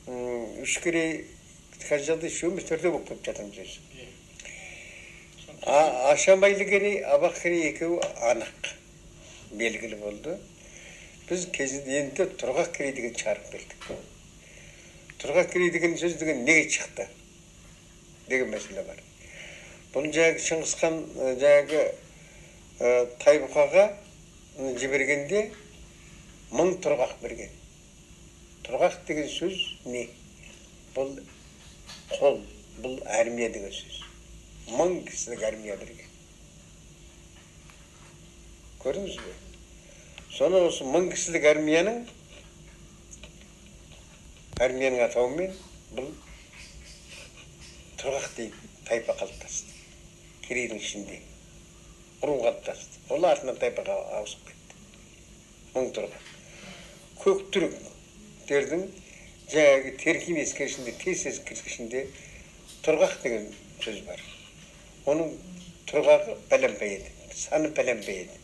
Үш Керей қазір жағдай үшеу емес, төртеу болып кетіп жатырмыз өзі. Ашамайлы Керей, Абақ Керей екеуі анық белгілі болды. Біз кезінде енді Тұрғақ Керей деген шығарып келдік. Тұрғақ Керей деген сөз деген неге шықты деген мәселе бар. Бұны жаңағы Шыңғысхан жаңағы Тайбұқаға жібергенде 1000 тұрғақ берген. Тұрғақ деген сөз не? Бұл қол, бұл армия деген сөз. 1000 кісілік армия берген. Көрдіңіз бе? Соны осы 1000 кісілік армияның атауымен бұл Тұрғақ дейтін тайпа қалыптасты. Керейдің ішінде ру қалыптасты. Ол артынан тайпаға ауысып кетті. 1000 тұрғақ. Көк түріктердің жаңағы Теркин ескерішінде, тез ескерткішінде тұрғақ деген сөз бар. Оның тұрғағы пәленбай еді, саны пәленбай еді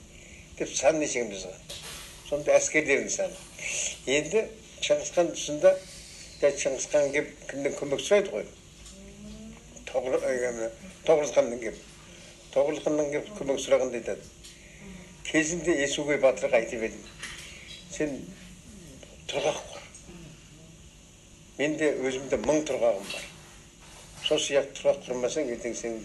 деп сан нешеге жазған. Сонда әскерлердің саны. Енді Шыңғысхан тұсында Шыңғысхан келіп кімнен көмек сұрайды ғой? Тоғорыл ханнан келіп. Тоғорыл ханнан келіп көмек сұрағанда айтады. Кезінде Есугей батырға айтып едім. Сен тұрғақ құр. Менде өзімде 1000 тұрғағым бар. Сол сияқты тұрғақ құрмасаң, ертең сенің